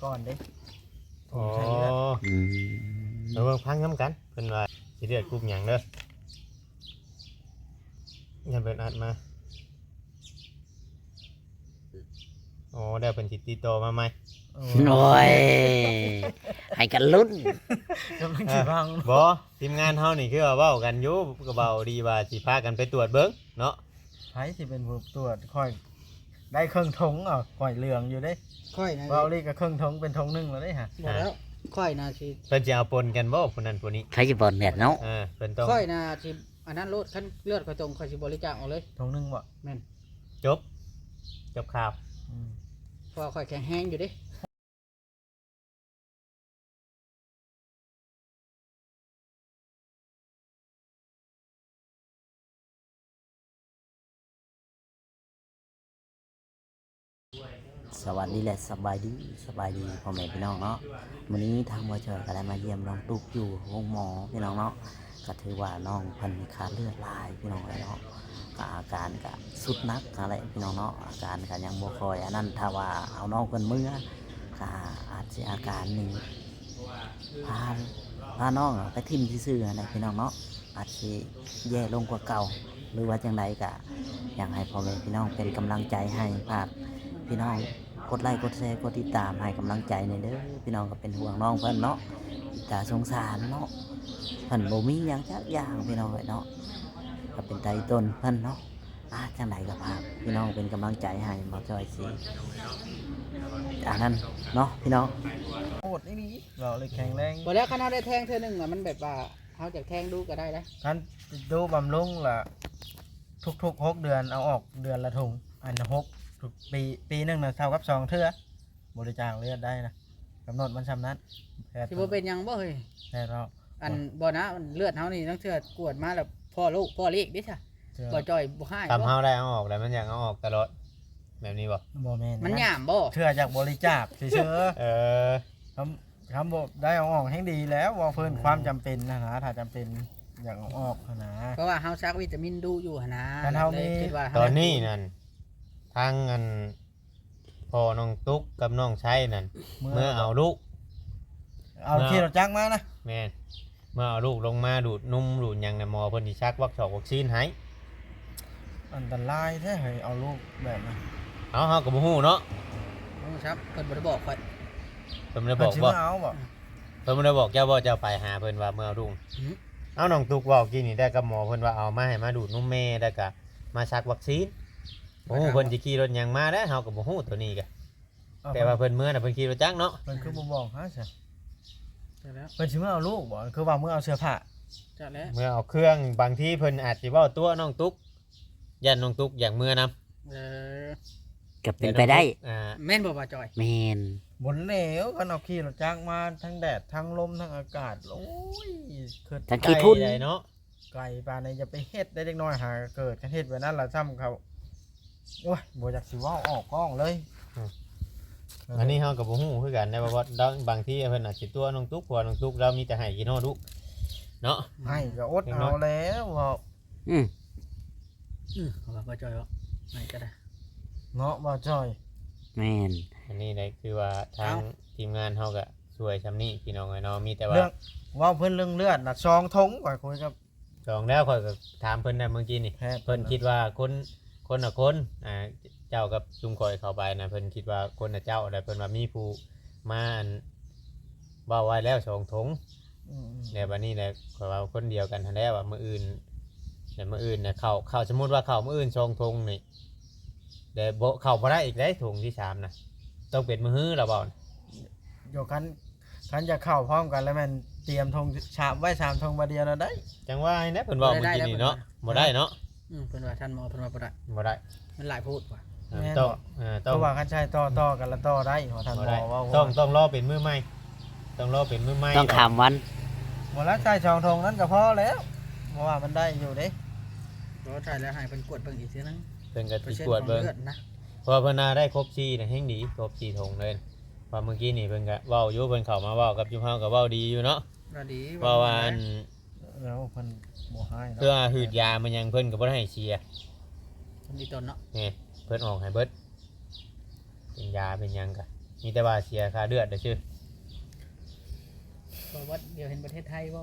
ກ່ອນເດ້ ຜົມໃສ່ເລືອດ. ອໍ ອືມ ມາເບິ່ງຟັງນຳກັນ ເພິ່ນວ່າຊິເລືອດກຸ່ມຫຍັງເດີ ຍັງເພິ່ນອັດມາ. ອໍ ແລ້ວເພິ່ນຊິຕິດຕໍ່ມາໃໝ່. ໂອ້ຍ ໃຫ້ກັນລຸ້ນ ກຳລັງຊິຟັງ. ບໍ່ ທີມງານເຮົານີ້ຄືວ່າເວົ້າກັນຢູ່ ກໍເວົ້າດີວ່າຊິພາກັນໄປຕວດເບິ່ງເນາະ. ໃຜຊິເປັນຜູ້ຕວດ? ຂ້ອຍໄດ້ເຄິ່ງຖົງ ເອົາ ຂ້ອຍເຫຼືອງຢູ່ເດ້. ຂ້ອຍນະ ເວົ້າລີກະເຄິ່ງຖົງ ເປັນຖົງໜຶ່ງແລ້ວເດ້ຫະ. ບໍ່ແລ້ວ ອ່າ ຂ້ອຍນະຊິ ເພິ່ນຊິເອົາປົນກັນບໍ່ ຜູ້ນັ້ນຜູ້ນີ້? ໃຜຊິປົນແບບເນາະ? ເອີ ເພິ່ນຕ້ອງ ຂ້ອຍນະຊິ ອັນນັ້ນໂລດ ຄັນເລືອດຂ້ອຍຕົງ ຂ້ອຍຊິບໍລິຈາກເອົາເລີຍ ຖົງໜຶ່ງບໍ່? ແມ່ນ ຈົບ ຈົບຂ່າວ. ອືມ ເພາະວ່າຂ້ອຍແຂງແຮງຢູ່ເດ້. ສະຫວັດດີ ແລະ ສະບາຍດີ ສະບາຍດີພໍ່ແມ່ພີ່ນ້ອງເນາະ. ມື້ນີ້ທາງບ່າວຈ້ອຍກໍໄດ້ມາຢ້ຽມນ້ອງຕຸກຢູ່ໂຮງໝໍພີ່ນ້ອງເນາະ. ກໍຖືວ່ານ້ອງເພິ່ນຂາດເລືອດຫຼາຍພີ່ນ້ອງເອີຍເນາະ. ກໍອາການກໍສຸດໜັກຫັ້ນແຫຼະພີ່ນ້ອງເນາະ. ອາການກໍຍັງບໍ່ຄ່ອຍອັນນັ້ນ ຖ້າວ່າເອົານ້ອງເພິ່ນເມືອ ກໍອາດຊິອາການນີ້ ພາ ພານ້ອງໄປຖິ້ມຊື່ໆຫັ້ນແຫຼະພີ່ນ້ອງເນາະ. ອາດຊິແຍ່ລົງກວ່າເກົ່າ ຫຼືວ່າຈັ່ງໃດ ກະຢາກໃຫ້ພໍ່ແມ່ພີ່ນ້ອງເປັນກຳລັງໃຈໃຫ້ ຝາກພີ່ນ້ອງກົດໄລ້ ກົດແຊ ກົດຕິດຕາມໃຫ້ກຳລັງໃຈແດ່ເດີພີ່ນ້ອງ. ກໍເປັນຫ່ວງນ້ອງເພິ່ນເນາະ ຕາສົງສານເນາະ. ເພິ່ນບໍ່ມີຫຍັງຈັກຢ່າງພີ່ນ້ອງເອີຍເນາະ ກໍເປັນຕາອີ່ຕົນເພິ່ນເນາະ. ອ່າ ຈັ່ງໃດກໍຝາກພີ່ນ້ອງເປັນກຳລັງໃຈໃຫ້ ບ່າວຈ້ອຍຊິ ອັນນັ້ນເນາະພີ່ນ້ອງ. ໂຄດອີ່ຫຼີ ເວົ້າເລີຍແຂງແຮງ. ບໍ່ແລ້ວ ຄັນເຮົາໄດ້ແທງເທື່ອໜຶ່ງນະ ມັນແບບວ່າ ເຮົາຢາກແທງດູກໍໄດ້ເດ້. ຄັນດູບຳລຸງລະ ທຸກໆຫົກເດືອນເອົາອອກເດືອນລະຖົງ ອັນຫົກ ທຸກປີ ປີໜຶ່ງນະເທົ່າກັບສອງເທື່ອ ບໍລິຈາກເລືອດໄດ້ນະ ກຳນົດມັນຊ່ຳນັ້ນ. ແພດ ຊິບໍ່ເປັນຫຍັງບໍ່ເຮີ້ຍ? ແພດເວົ້າ ອັນ ບໍ່ນະ ເລືອດເຮົານີ້ລາງເທື່ອກວດມາແລ້ວພໍ້ໂລກພໍ້ເລກເດ້ຊະ. ເທື່ອ ບໍ່ຈ່ອຍບໍ່ຮ້າຍ ຄັນເຮົາໄດ້ເອົາອອກແລ້ວ ມັນຢາກເອົາອອກຕະຫຼອດ ແບບນີ້ບໍ່? ບໍ່ແມ່ນ ມັນຫຍາມບໍ່? ເທື່ອຢາກບໍລິຈາກຊື່ໆ. ເອີ ຄຳ ຄຳບໍ່ໄດ້ເອົາອອກແຮ່ງດີແລ້ວ ເວົ້າເພິ່ນ ຄວາມຈຳເປັນຫັ້ນນະ ຖ້າຈຳເປັນຢາກເອົາອອກຫັ້ນນະ. ເພາະວ່າເຮົາສັກວິຕາມິນດຸຢູ່ຫັ້ນນະ ຄັນເຮົາມີ ເລີຍຄິດວ່າ ຕອນນີ້ນັ້ນ ທາງອັນ ພໍ່ນ້ອງຕຸກກັບນ້ອງໄຊນັ້ນ ເມືອ ເມືອເອົາລູກ ເອົາ ເມືອ ຂີ່ລົດຈັກມານະ. ແມ່ນ ເມືອເອົາລູກລົງມາດູດນົມດູດຫຍັງນະ ໝໍເພິ່ນຊິສັກວັກຊອກວັກຊີນໃຫ້. ອັນຕະລາຍແທ້ເຮີ້ຍ ເອົາລູກແບບນັ້ນ. ເອົາ ເຮົາກໍບໍ່ຮູ້ເນາະ. ບໍ່ຮູ້ຊ້ຳ ເພິ່ນບໍ່ໄດ້ບອກຂ້ອຍ. ເພິ່ນບໍ່ໄດ້ບອກ ເພິ່ນຊິມາເອົາບໍ່? ເພິ່ນບໍ່ໄດ້ບອກເຈົ້າບໍ່? ເຈົ້າໄປຫາເພິ່ນວ່າເມືອເອົາລູກ. ອືມ ເອົາ ນ້ອງຕຸກເວົ້າກີ້ນີ້ໄດ້ກັບໝໍ ເພິ່ນວ່າເອົາມາໃຫ້ມາດູດນົມແມ່ ແລ້ວກໍມາສັກວັກຊີນ. ບໍ່ຮູ້ເພິ່ນຊິຂີ່ລົດຫຍັງມາແລ້ວ ເຮົາກໍບໍ່ຮູ້ໂຕນີ້ກະ. ເອົາ ແຕ່ວ່າເພິ່ນເມືອນະ ເພິ່ນຂີ່ລົດຈັກເນາະ. ເພິ່ນຄືບໍ່ບອກຫາຊະ? ຈັກແລ້ວ ເພິ່ນຊິເມືອເອົາລູກບໍ່? ຄືວ່າເມືອເອົາເສື້ອຜ້າ? ຈັກແລ້ວ ເມືອເອົາເຄື່ອງ. ບາງທີເພິ່ນອາດຊິເວົ້າຕົວະນ້ອງຕຸກ ຢ້ານນ້ອງຕຸກຢາກເມືອນຳ. ເອີ ກໍເປັນໄປໄດ້. ອ່າ ແມ່ນບໍ່ ບ່າວຈ່ອຍ? ແມ່ນ. ບໍ່ແລ້ວ ຄັນເຮົາຂີ່ລົດຈັກມາ ທັງແດດ ທັງລົມ ທັງອາກາດ ໂອ້ຍ ຄື ທັງຂີ້ຝຸ່ນ ໄກເນາະ. ໄກປານໃດ ຢ່າໄປເຮັດໄດ້ ເດັກນ້ອຍຫາເກີດ. ຄັນເຮັດແບບນັ້ນລະຊ້ຳເຂົາ ໂອ້ຍ ບໍ່ຢາກຊິເວົ້າອອກກ້ອງເລີຍ. ອືມ ເອີ ອັນນີ້ເຮົາກໍບໍ່ຮູ້ຄືກັນນະ ວ່າ ວ່າບາງທີເພິ່ນອາດຊິຕົວະນ້ອງຕຸກ ເພາະວ່ານ້ອງຕຸກລາວມີແຕ່ໄຫ້ກິນຮອດລູກເນາະ. ໄຫ້ກໍອົດເອົາແລ້ວເວົ້າ. ອືມ ອືມ ເອົາວ່າ ບ່າວຈ້ອຍເນາະ ໄຫ້ກໍໄດ້ເນາະ ບ່າວຈ້ອຍ. ແມ່ນ. ອັນນີ້ແຫຼະ ຄືວ່າທາງ ເອົ້າ ທີມງານເຮົາກໍຊ່ວຍຊ່ຳນີ້ ພີ່ນ້ອງເອີຍເນາະ. ມີແຕ່ວ່າ ເລື່ອງ ເວົ້າເພິ່ນເລື່ອງເລືອດນະ ສອງຖົງ ຂ້ອຍຄຸຍກັບ ສອງແລ້ວ ຂ້ອຍກໍຖາມເພິ່ນນະມື້ກີ້ນີ້ ແພດ ເພິ່ນຄິດວ່າຄົນ ຄົນລະຄົນ ອ່າ ເຈົ້າກັບຊຸມຂ້ອຍເຂົ້າໄປນະ ເພິ່ນຄິດວ່າຄົນລະເຈົ້າ ແລ້ວເພິ່ນວ່າມີຜູ້ມາ ອັນ ເວົ້າໄວ້ແລ້ວສອງຖົງ. ອືມໆ ແລ້ວບັດນີ້ແຫຼະ ຂ້ອຍວ່າຄົນດຽວກັນຫັ້ນແຫຼະ ວ່າມື້ອື່ນ ແລ້ວມື້ອື່ນນະເຂົ້າ ເຂົ້າ ສົມມຸດວ່າເຂົ້າມື້ອື່ນສອງຖົງນີ້ ແລ້ວບໍ່ ເຂົ້າບໍ່ໄດ້ອີກເດ້ ຖົງທີສາມນະ ຕ້ອງເປັນມື້ຮືລະເວົ້ານະ. ໂຍ ຄັນ ຄັນຈະເຂົ້າພ້ອມກັນແລ້ວແມ່ນຕຽມຖົງສາມໄວ້ ສາມຖົງບາດດຽວນະໄດ້. ຈັ່ງວ່າຫັ້ນແຫຼະ ເພິ່ນເວົ້າມື້ກີ້ນີ້ເນາະ ບໍ່ໄດ້ເນາະ. ອືມ ເພິ່ນວ່າ ທ່ານໝໍເພິ່ນວ່າບໍ່ໄດ້ ບໍ່ໄດ້ ມັນຫຼາຍໂພດວ່າ. ເອີ ແມ່ນ ຕ້ອງ ບໍ່? ເອີ ຕ້ອງ ເພາະວ່າຄັນໃຊ້ຕໍ່ໆກັນລະຕໍ່ໄດ້ ທ່ານໝໍເວົ້າ ຕ້ອງ ຕ້ອງລໍເປັນມື້ໃໝ່ ຕ້ອງລໍເປັນມື້ໃໝ່ ຕ້ອງຂ້າມວັນ. ບໍ່ລະ ໃຊ້ສອງຖົງນັ້ນກໍພໍແລ້ວ ເພາະວ່າມັນໄດ້ຢູ່ເດ້. ລໍໃຊ້ແລ້ວໃຫ້ເພິ່ນກວດເບິ່ງອີກເທື່ອໜຶ່ງ ເພິ່ນກໍຊິກວດເບິ່ງ ເປີເຊັນຂອງເລືອດນະ. ເພາະວ່າເພິ່ນວ່າໄດ້ຄົບສີ່ນະ ແຮ່ງດີ ຄົບສີ່ຖົງເລີຍ. ເພາະເມື່ອກີ້ນີ້ເພິ່ນກໍເວົ້າຢູ່ ເພິ່ນເຂົ້າມາເວົ້າກັບຈຸມເຮົາກໍເວົ້າດີຢູ່ເນາະ ເວົ້າດີ ເວົ້າວ່າ ເວົ້າວ່າອັນ ແລ້ວເພິ່ນບໍ່ຮ້າຍເນາະ ເພື່ອຫືດຢາມາຫຍັງເພິ່ນກໍບໍ່ໄດ້ໃຫ້ເສຍ ເພິ່ນດີຕົນເນາະ. ແມ່ນ ເພິ່ນອອກໃຫ້ເບິດ ເປັນຢາເປັນຫຍັງກະ ມີແຕ່ວ່າເສຍຄ່າເລືອດຊື່ໆ. ບໍ່ວ່າດຽວເຫັນປະເທດໄທບໍ່?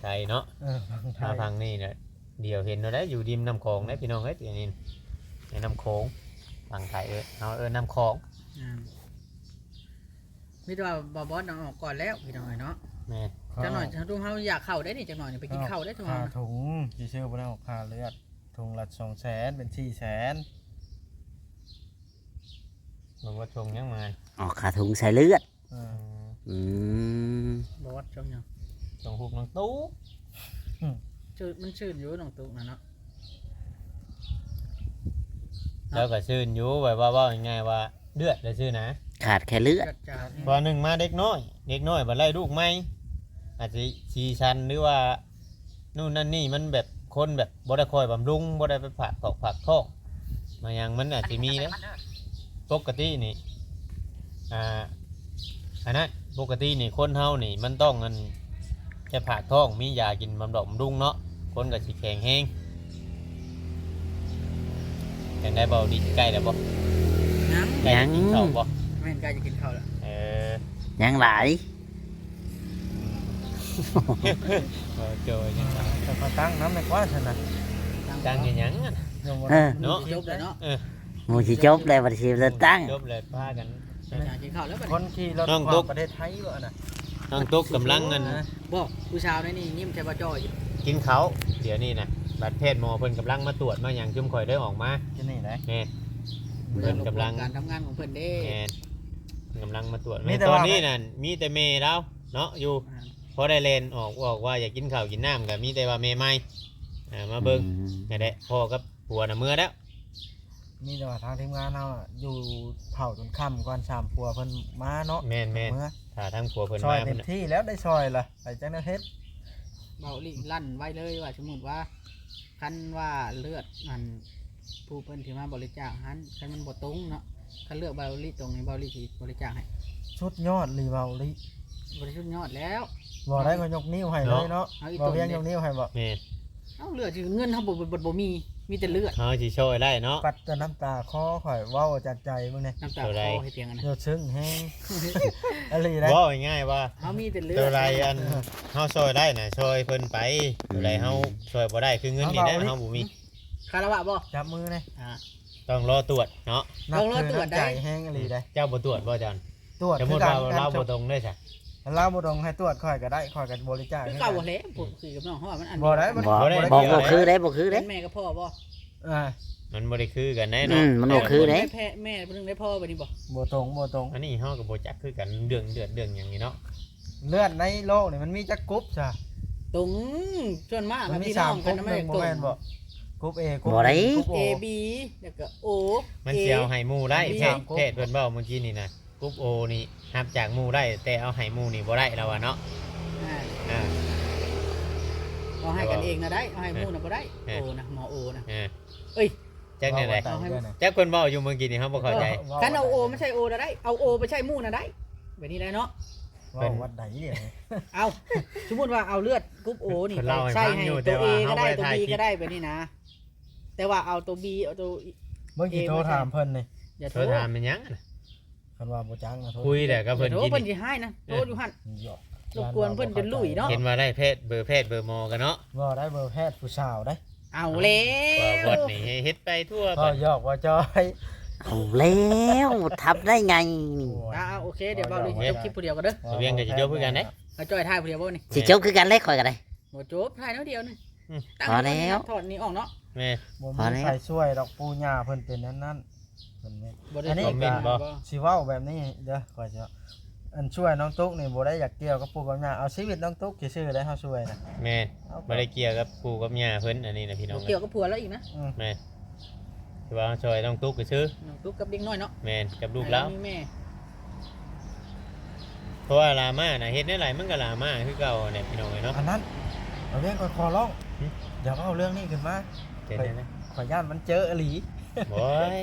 ໄທເນາະ ເອີ ຝັ່ງໄທ ອ່າ ຝັ່ງນີ້ນະ ດຽວເຫັນໂລດແຫຼະ ຢູ່ລິມນ້ຳຂອງເດ້ ພີ່ນ້ອງເອີຍ ດຽວນີ້ ໃນນ້ຳຂອງ ຝັ່ງໄທເອີ້ນ ເຮົາເອີ້ນນ້ຳຂອງ. ອືມ ມີແຕ່ວ່າບ່າວບອດນະອອກກ່ອນແລ້ວ ພີ່ນ້ອງເອີຍເນາະ. ແມ່ນ ຈັກໜ້ອຍ ເຮົາ ເຮົາຢາກເຂົ້າໄດ້ນີ້ ຈັກໜ້ອຍນີ້ໄປກິນເຂົ້າໄດ້ທຸກ ຄ່າ ເຮົານະ ຖົງຊື່ໆ ບໍ່ໄດ້ອອກຄ່າເລືອດ ຖົງລະສອງແສນ ເປັນສີ່ແສນ. ບໍ່ວ່າຖົງຫຍັງມາ ອອກຄ່າຖົງໃສ່ເລືອດ. ອືມ ອືມ ບໍ່ວ່າຖົງຫຍັງ ຖົງຮູບນ້ອງຕຸກ. ອືມ ຊື່ ມັນຊື່ນຢູ່ນ້ອງຕຸກນະເນາະ. ແລ້ວກໍຊື່ນຢູ່ ແບບວ່າເວົ້າງ່າຍໆວ່າເລືອດລະຊື່ນະ ຂາດແຄ່ເລືອດ. ເລືອດຈາງ ເພາະວ່າໜຶ່ງມາເດັກນ້ອຍ ເດັກນ້ອຍບັດໄດ້ລູກໃໝ່ ອາດຊິສີສັນ ຫຼືວ່າ ໂນ່ນນັ້ນນີ້ ມັນແບບ ຄົນແບບບໍ່ໄດ້ຄ່ອຍບຳລຸງ ບໍ່ໄດ້ໄປຝາກທ້ອງ ຝາກທ້ອງມາຫຍັງ ມັນອາດຈະມີເດ້. ປົກກະຕິນີ້ ອ່າ ອັນນັ້ນ ປົກກະຕິນີ້ ຄົນເຮົານີ້ ມັນຕ້ອງ ອັນ ຈະຝາກທ້ອງ ມີຢາກິນບຳລຸງເນາະ ຄົນກໍຊິແຂງແຮງ. ຈັ່ງໃດ ເບົາດີ ໃກ້ແລ້ວບໍ່? ຍັງ ໃກ້ຈະກິນເຂົ້າບໍ່? ຍັງ ແມ່ນ ໃກ້ຈະກິນເຂົ້າແລ້ວ. ເອີ ຍັງຫຼາຍ. ເອີ ໂຈຍ ແຕ່ກໍຕັ້ງນຳແມ່ນກວ່າຊັ້ນນະ ຕັ້ງເຮັດຫຍັງຫັ້ນ ເອີ ເນາະ ຈົບແລ້ວເນາະ. ເອີ ໝູ່ຊິຈົບແລ້ວ ບັດຊິເລີ່ມຕັ້ງ ຈົບແລ້ວ ພາກັນກິນເຂົ້າແລ້ວ. ຄົນຂີ່ລົດຂ້າມປະເທດໄທບໍ່ນະ ນ້ອງຕຸກກຳລັງ ອັນ ບໍ່ ຜູ້ສາວໃນນີ້ຍິ້ມໃສ່ບ່າວຈ້ອຍ ກິນເຂົ້າດຽວນີ້ນະ. ບັດແພດໝໍເພິ່ນກຳລັງມາຕວດມາຫຍັງ ຈຸມຂ້ອຍເດີອອກມາ ຢູ່ນີ້ໄດ໋. ແມ່ນ ເພິ່ນກຳລັງ ການທຳງານຂອງເພິ່ນເດ້. ແມ່ນ ເພິ່ນກຳລັງມາຕວດ. ແມ່ນ ຕອນນີ້ນັ້ນມີແຕ່ແມ່ລາວເນາະຢູ່ ອ່າ ພໍໄດ້ແລ່ນອອກ ອອກວ່າຢາກກິນເຂົ້າກິນນ້ຳ ກໍມີແຕ່ວ່າແມ່ໃໝ່ ອ່າ ມາເບິ່ງ. ອືມ ນັ້ນແຫຼະ ພໍ່ກັບຜົວນະເມືອແລ້ວ. ມີແຕ່ວ່າທາງທີມງານເຮົາຢູ່ເຝົ້າຈົນຄ່ຳກ່ອນ ສາມຜົວເພິ່ນມາເນາະ. ແມ່ນໆ ເມືອ ຖ້າທາງຜົວເພິ່ນມາ ຊ່ອຍເຕັມທີ່ແລ້ວ ໄດ້ຊ່ອຍລະ ໄປຈັກແນວເຮັດ. ເວົ້າລິ ລັນໄວ້ເລີຍວ່າ ສົມມຸດວ່າ ຄັນວ່າເລືອກອັນ ຜູ້ເພິ່ນທີ່ມາບໍລິຈາກຫັ້ນ ຄັນມັນບໍ່ຕົງເນາະ ຄັນເລືອກເບົາລີຕົງນີ້ ເບົາລີຊິບໍລິຈາກໃຫ້. ສຸດຍອດລີເບົາລີ. ບໍ່ໄດ້ສຸດຍອດແລ້ວ ບໍ່ໄດ້ ຂ້ອຍຍົກນິ້ວໃຫ້ເລີຍເນາະ. ເອົາອີ່ຕົງ ບໍ່ພຽງຍົກນິ້ວໃຫ້ບໍ່? ແມ່ນ. ເອົາເລືອດ ເງິນເຮົາບໍ່ ບໍ່ ບໍ່ມີ ມີແຕ່ເລືອດ. ເຮົາຊິຊ່ອຍໄດ້ເນາະ. ປັດແຕ່ນ້ຳຕາຄໍຂ້ອຍ ເວົ້າຈາກໃຈເບິ່ງແດ່. ນ້ຳຕາຄໍເຮັດຫຍັງຫັ້ນນະ? ເອີ ເຊິ່ງແຮງ ອີ່ຫຼີໄດ໋. ເວົ້າງ່າຍໆວ່າ ເຮົາມີແຕ່ເລືອດ ຕົວໃດອັນ ເຮົາຊ່ອຍໄດ້ນະ ຊ່ອຍເພິ່ນໄປ. ຕົວໃດເຮົາຊ່ອຍບໍ່ໄດ້ ຄືເງິນນີ້ນະ ເຮົາບໍ່ມີ. ຄາລະວະບໍ່? ຈັບມືແດ່. ອ່າ ຕ້ອງລໍຕວດເນາະ. ຕ້ອງລໍຕວດໄດ໋. ແຮງອີ່ຫຼີໄດ໋. ເຈົ້າບໍ່ຕວດບໍ່ ອາຈານ? ຕວດ. ສົມມຸດວ່າລາວບໍ່ຕົງເດ້ຊະ? ລາວບໍ່ຕົງໃຫ້ຕວດຂ້ອຍກໍໄດ້ ຂ້ອຍກໍບໍລິຈາກຄືເກົ່າແຫຼະ. ພວກຄືກັບນ້ອງເຮົາມັນອັນ ບໍ່ໄດ້ ບໍ່ ບໍ່ ບໍ່ຄືເດ້ ບໍ່ຄືເດ້. ແມ່ກັບພໍ່ບໍ່? ອ່າ ມັນບໍ່ໄດ້ຄືກັນໄດ໋ເນາະ. ອືມ ມັນບໍ່ຄືເດ້. ແມ່ຜູ້ໜຶ່ງໄດ້ພໍ່ບັດນີ້ບໍ່? ບໍ່ຕົງ ບໍ່ຕົງ. ອັນນີ້ເຮົາກໍບໍ່ຈັກຄືກັນ ເລື່ອງເລືອດເລື່ອງຫຍັງນີ້ເນາະ. ເລືອດໃນໂລກນີ້ມັນມີຈັກກຸ່ມຊະ? ຕົງ ສ່ວນມາກ ມັນມີ ພີ່ນ້ອງ ສາມກຸ່ມ ກັນນະ ມັນ ໜຶ່ງ ຕົງ ບໍ່ແມ່ນບໍ່? ກຸ່ມ A ກຸ່ມ B ແລ້ວກໍ O ມັນຊິເອົາໃຫ້ໝູ່ໄດ້. ແພດ ແພດເພິ່ນເວົ້າມື້ກີ້ນີ້ນະ ກຸ່ມ O ນີ້ຮັບຈາກໝູ່ໄດ້ ແຕ່ເອົາໃຫ້ໝູ່ນີ້ບໍ່ໄດ້ລາວວ່າເນາະ. ອ່າ ອ່າ ເອົາໃຫ້ກັນເອງນະໄດ້ ເອົາໃຫ້ໝູ່ນະບໍ່ໄດ້. ເອີ O ນະ ໝໍ O ນະ ເອີ ເອີຍ ຈັກແນວໃດ ຈັກເພິ່ນເວົ້າຢູ່ມື້ກີ້ນີ້ ເຮົາບໍ່ເຂົ້າໃຈ. ຄັນເອົາ O ມາໃສ່ O ນະໄດ້ ເອົາ O ໄປໃສ່ໝູ່ນະໄດ້ ແບບນີ້ໄດ້ເນາະ. ເວົ້າວັດໃດນີ້? ເອົາ ສົມມຸດວ່າເອົາເລືອດກຸ່ມ O ນີ້ໄປໃສ່ໃຫ້ຕົວ A ກໍໄດ້ ຕົວ B ກໍໄດ້ ແບບນີ້ນະ. ແຕ່ວ່າເອົາຕົວ B ເອົາຕົວ A ເບິ່ງຊິໂທຖາມເພິ່ນນີ້. ຢ່າໂທ ໂທຖາມແມ່ນຫຍັງ? ຄັນວ່າບໍ່ຈັກນະ ໂທ ຄຸຍແຫຼະກັບເພິ່ນ. ເພິ່ນຊິຮ້າຍນະ ໂທຢູ່ຫັ້ນ ລົບກວນເພິ່ນຈົນລຸຍເນາະ. ເຫັນວ່າໄດ້ແພດ ເບີແພດເບີໝໍກັນເນາະ. ບໍ່ໄດ້ເບີແພດຜູ້ສາວໄດ໋. ເອົາແລ້ວ ວ່າວັດນີ້ເຮັດໄປທົ່ວ. ເວົ້າຫຍອກວ່າຈອຍ. ເອົາແລ້ວ ທຳໄດ້ໄງນີ້? ອ່າ ໂອເຄ ດຽວເວົ້າເລື່ອງ ຈົບຄລິບຜູ້ດຽວກັນເດີ. ວຽງກໍຊິຈົບຄືກັນເດ້. ເອົາຈອຍຖ່າຍຜູ້ດຽວບໍ່ນີ້? ຊິຈົບຄືກັນເດ້ ຂ້ອຍກໍໄດ້. ບໍ່ຈົບ ຖ່າຍແນວດຽວນີ້. ອືມ ຕັດ ບໍ່ແລ້ວ ຖອນນີ້ອອກເນາະ. ແມ່ນ ບໍ່ມີໃຜຊ່ວຍດອກ ປູ່ຍ່າເພິ່ນເປັນອັນນັ້ນ ເພິ່ນນີ້. ອັນນີ້ກໍຊິເວົ້າແບບນີ້ເດີ ຂ້ອຍຊິ ອັນຊ່ວຍນ້ອງຕຸກນີ້ບໍ່ໄດ້ຢາກກ່ຽວກັບປູ່ກັບຍ່າ ເອົາຊີວິດນ້ອງຕຸກຊື່ໆໄດ໋ ເຮົາຊ່ວຍນະ. ແມ່ນ ບໍ່ໄດ້ກ່ຽວກັບປູ່ກັບຍ່າເພິ່ນ ອັນນີ້ນະພີ່ນ້ອງ ບໍ່ກ່ຽວກັບຜົວລາວອີກນະ. ອືມ ແມ່ນ ຄືວ່າເຮົາຊ່ອຍນ້ອງຕຸກຊື່ໆ ນ້ອງຕຸກກັບເດັກນ້ອຍເນາະ. ແມ່ນ ກັບລູກລາວ ແມ່ ເພາະວ່າລາມານະ ເຮັດແນວໃດມັນກໍລາມາຄືເກົ່າແຫຼະ ພີ່ນ້ອງເອີຍເນາະ. ອັນນັ້ນ ເອົາເລື່ອງ ຂ້ອຍຂໍຮ້ອງ ຫຶ ຢ່າເວົ້າເລື່ອງນີ້ຂຶ້ນມາ. ເປັນຫຍັງນະ? ຂ້ອຍຢ້ານມັນເຈີອີ່ຫຼີ. ໂອ້ຍ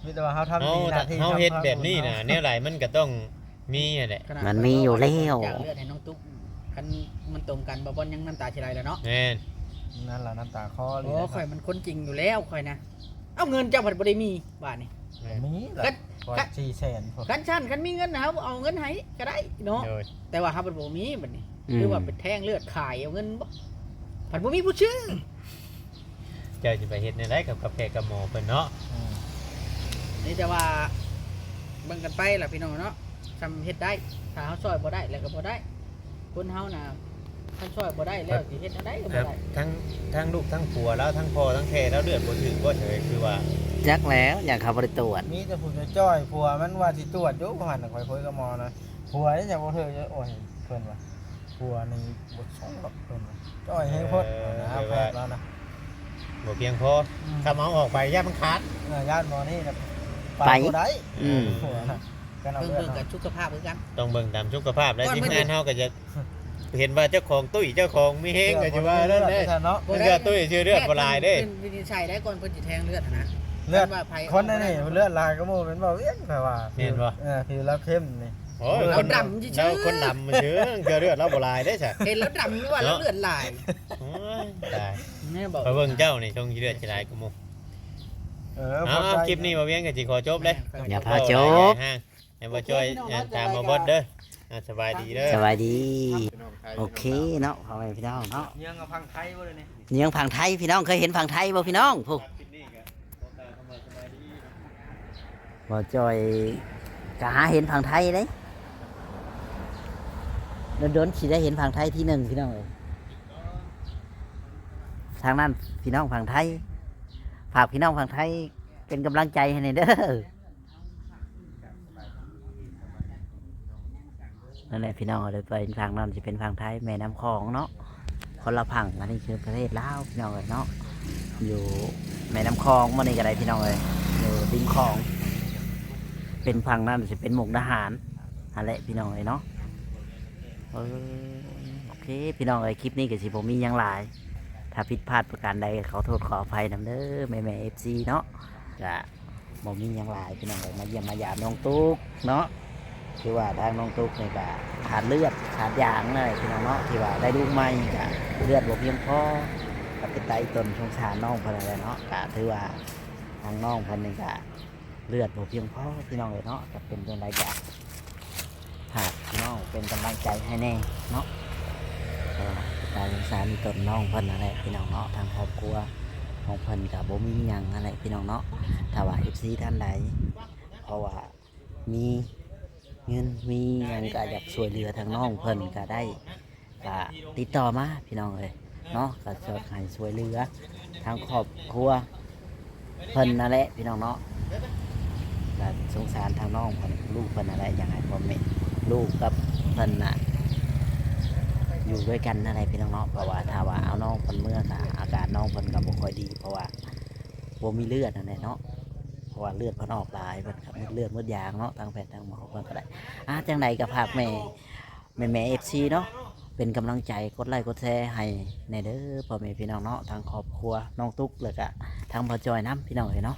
ມີແຕ່ວ່າເຮົາທຳ ເຮົາ ໜ້າທີ່ ເຮົາເຮັດແບບນີ້ນະ ແນວໃດມັນກໍຕ້ອງມີຫັ້ນແຫຼະ. ມັນມີຢູ່ແລ້ວ ຈາກເລືອດໃຫ້ນ້ອງຕຸກ ຄັນມັນຕົງກັນ ບ່າວບອນຍັງນ້ຳຕາຊິໄຫຼແລ້ວເນາະ. ແມ່ນ ນັ້ນລະນ້ຳຕາຄໍ. ໂອ້ ຂ້ອຍມັນຄົນຈິງຢູ່ແລ້ວ ຂ້ອຍນະ. ເອົາເງິນເຈົ້າພັດບໍ່ໄດ້ມີບາດນີ້. ມີລະ ຄັນ ພອ ຄັນ ສີ່ແສນພຸ້ນ. ຄັນຊັ້ນ ຄັນມີເງິນເຮົາເອົາເງິນໃຫ້ກໍໄດ້ເນາະ ໂດຍ ແຕ່ວ່າເຮົາພັດບໍ່ມີບາດນີ້ ອືມ ຄືວ່າໄປແທງເລືອດຂາຍເອົາເງິນບໍ່ ພັດບໍ່ມີຜູ້ຊື້. ເຈົ້າຊິໄປເຮັດແນວໃດກັບ ກັບແພດກັບໝໍເພິ່ນເນາະ? ອືມ ມີແຕ່ວ່າເບິ່ງກັນໄປລະພີ່ນ້ອງເນາະ ສ່ຳເຮັດໄດ້ ຖ້າເຮົາຊ່ອຍບໍ່ໄດ້ແລ້ວກໍບໍ່ໄດ້. ຄົນເຮົານະ ຄັນຊ່ອຍບໍ່ໄດ້ແລ້ວຊິເຮັດແນວໃດກໍບໍ່ໄດ້. ທັງ ທັງລູກທັງຜົວລາວ ທັງພໍ່ທັງແມ່ລາວເລືອດບໍ່ຖືກບໍ່ ຄືວ່າ ຈັກແລ້ວ ຫຍັງເຂົາບໍ່ໄດ້ຕວດ. ມີແຕ່ຜູ້ຈ່ອຍ ຜົວມັນວ່າຊິຕວດຢູ່ ວ່າຫັ້ນ ຂ້ອຍຄຸຍກັບໝໍນະ ຜົວຍັງບໍ່ຖືກ. ໂອ້ຍ ເພິ່ນວ່າ ຜົວນີ້ບໍ່ສົ່ງດອກ ເພິ່ນວ່າ ຈ່ອຍແຮງໂພດ ເອີ ນະ ແບບວ່າ ແພດລາວນະ ບໍ່ພຽງພໍ ອືມ ຄັນເອົາອອກໄປຢ້ານມັນຂາດ ເອີ ຢ້ານໝໍນີ້ນະ ໄປ ໄປບໍ່ໄດ້ ອືມ ຜົວນະ. ເບິ່ງ ເບິ່ງກັນສຸຂະພາບຄືກັນ ຕ້ອງເບິ່ງຕາມສຸຂະພາບ ແລະ ທີມງານເຮົາກໍຈະເຫັນວ່າເຈົ້າຂອງຕຸ້ຍ ເຈົ້າຂອງມີແຮງ ກໍຈະວ່ານັ້ນແຫຼະເນາະ. ເພິ່ນວ່າຕຸ້ຍຊື່ເລືອດບໍ່ຫຼາຍເດ້ ເພິ່ນວິນິດໄສໄດ້ ກ່ອນເພິ່ນຊິແທງເລືອດຫັ້ນນະ. ເລືອດ ຄົນໃນນີ້ເລືອດຫຼາຍກວ່າໝູ່ ແມ່ນບໍ່ວຽງ ແປວ່າ ແມ່ນບໍ່? ເອີ ຄືລາວເຂັ້ມນີ້ ໂອ້ຍ ລາວດຳຊື່ໆ ລາວຄົນດຳຊື່ ເທື່ອເລືອດລາວບໍ່ຫຼາຍເດ້ຊະ ເຫັນລາວດຳຫຼືວ່າລາວເລືອດຫຼາຍ? ໂອ້ຍ ຕາຍ ແມ່ນບໍ່? ໄປເບິ່ງເຈົ້ານີ້ ຊົງຊິເລືອດຊິຫຼາຍກວ່າໝູ່. ເອີ ເອົາ ຄລິບນີ້ບ່າວວຽງກໍຊິຂໍຈົບເດ້ ຢ່າພາຈົບ ໃຫ້ບ່າວຈ້ອຍ ອ່າ ຕາມມາເບິດເດີ. ອ່າ ສະບາຍດີເດີ ສະບາຍດີ. ໂອເຄເນາະ ພໍ່ແມ່ພີ່ນ້ອງເນາະ ເຍືອງເອົາຝັ່ງໄທບໍ່ເດນີ້ ເຍືອງຝັ່ງໄທ ພີ່ນ້ອງເຄີຍເຫັນຝັ່ງໄທບໍ່ພີ່ນ້ອງ? ຜູ້ ບ່າວຈ້ອຍກໍຫາເຫັນຝັ່ງໄທເດ້ ດົນໆຊິໄດ້ເຫັນຝັ່ງໄທທີໜຶ່ງ ພີ່ນ້ອງເອີຍ. ທາງນັ້ນພີ່ນ້ອງຝັ່ງໄທ ຝາກພີ່ນ້ອງຝັ່ງໄທເປັນກຳລັງໃຈໃຫ້ແດ່ເດີ. ນັ້ນແຫຼະພີ່ນ້ອງເອີຍ ໄປທາງນັ້ນຊິເປັນຝັ່ງໄທ ແມ່ນ້ຳຂອງເນາະ ຄົນລະຝັ່ງ. ອັນນີ້ຄືປະເທດລາວພີ່ນ້ອງເອີຍເນາະ ຢູ່ແມ່ນ້ຳຂອງ ໝ່ອງນີ້ກໍໄດ້ພີ່ນ້ອງເອີຍ ຢູ່ລິມຂອງ. ເປັນຝັ່ງນັ້ນຊິເປັນມຸກດາຫານຫັ້ນແຫຼະພີ່ນ້ອງເອີຍເນາະ. ເອີ ໂອເຄພີ່ນ້ອງເອີຍ ຄລິບນີ້ກໍຊິບໍ່ມີຫຍັງຫຼາຍ ຖ້າຜິດພາດປະການໃດກໍຂໍໂທດຂໍອະໄພນຳເດີ ແມ່ໆ ເອັຟຊີ ເນາະ. ກະ ບໍ່ມີຫຍັງຫຼາຍພີ່ນ້ອງເອີຍ ມາຢ້ຽມມາຢາມນ້ອງຕຸກເນາະ ຄືວ່າທາງນ້ອງຕຸກນີ້ກະຂາດເລືອດຂາດຢາງນັ້ນແຫຼະພີ່ນ້ອງເນາະ ທີ່ວ່າໄດ້ລູກໃໝ່ກະເລືອດບໍ່ພຽງພໍ ກະເປັນຕາອີ່ຕົນສົງສານນ້ອງເພິ່ນນັ້ນແຫຼະເນາະ. ກະຖືວ່າທາງນ້ອງເພິ່ນນີ້ກະເລືອດບໍ່ພຽງພໍພີ່ນ້ອງເອີຍເນາະ ກະເປັນຈັ່ງໃດກະ ຝາກພີ່ນ້ອງເປັນກຳລັງໃຈໃຫ້ແດ່ເນາະ ເອີ ຕາສົງສານຕົນນ້ອງເພິ່ນນັ້ນແຫຼະພີ່ນ້ອງເນາະ. ທາງຄອບຄົວຂອງເພິ່ນກະບໍ່ມີຫຍັງຫັ້ນແຫຼະພີ່ນ້ອງເນາະ ຖ້າວ່າ ເອັຟຊີ ທ່ານໃດ ເພາະວ່າມີເງິນມີຫຍັງກະຢາກຊ່ວຍເຫຼືອທາງນ້ອງເພິ່ນກະໄດ້ ກະຕິດຕໍ່ມາພີ່ນ້ອງເອີຍເນາະ ກະຢາກໃຫ້ຊ່ວຍເຫຼືອທາງຄອບຄົວ ເພິ່ນນັ້ນແຫຼະພີ່ນ້ອງເນາະ. ກະສົງສານທາງນ້ອງເພິ່ນ ລູກເພິ່ນນັ້ນແຫຼະ ຢາກໃຫ້ພໍ່ແມ່ລູກກັບເພິ່ນນະ ຢູ່ດ້ວຍກັນນັ້ນແຫຼະພີ່ນ້ອງເນາະ ເພາະວ່າຖ້າວ່າເອົານ້ອງເພິ່ນເມືອກະ ອາການນ້ອງເພິ່ນກະບໍ່ຄ່ອຍດີ ເພາະວ່າບໍ່ມີເລືອດນັ້ນແຫຼະເນາະ ເພາະວ່າເລືອດເພິ່ນອອກຫຼາຍ ເພິ່ນກະໝົດເລືອດໝົດຢາງເນາະ ທາງແພດທາງໝໍເພິ່ນກະໄດ້. ອາ ຈັ່ງໃດກະຝາກແມ່ ແມ່ໆ ເອັຟຊີ ເນາະ ເປັນກຳລັງໃຈ ກົດໄລ້ກົດແຊໃຫ້ແດ່ເດີພໍ່ແມ່ພີ່ນ້ອງເນາະ ທັງຄອບຄົວນ້ອງຕຸກ ແລ້ວກະທັງບ່າວຈ້ອຍນຳພີ່ນ້ອງເອີຍເນາະ.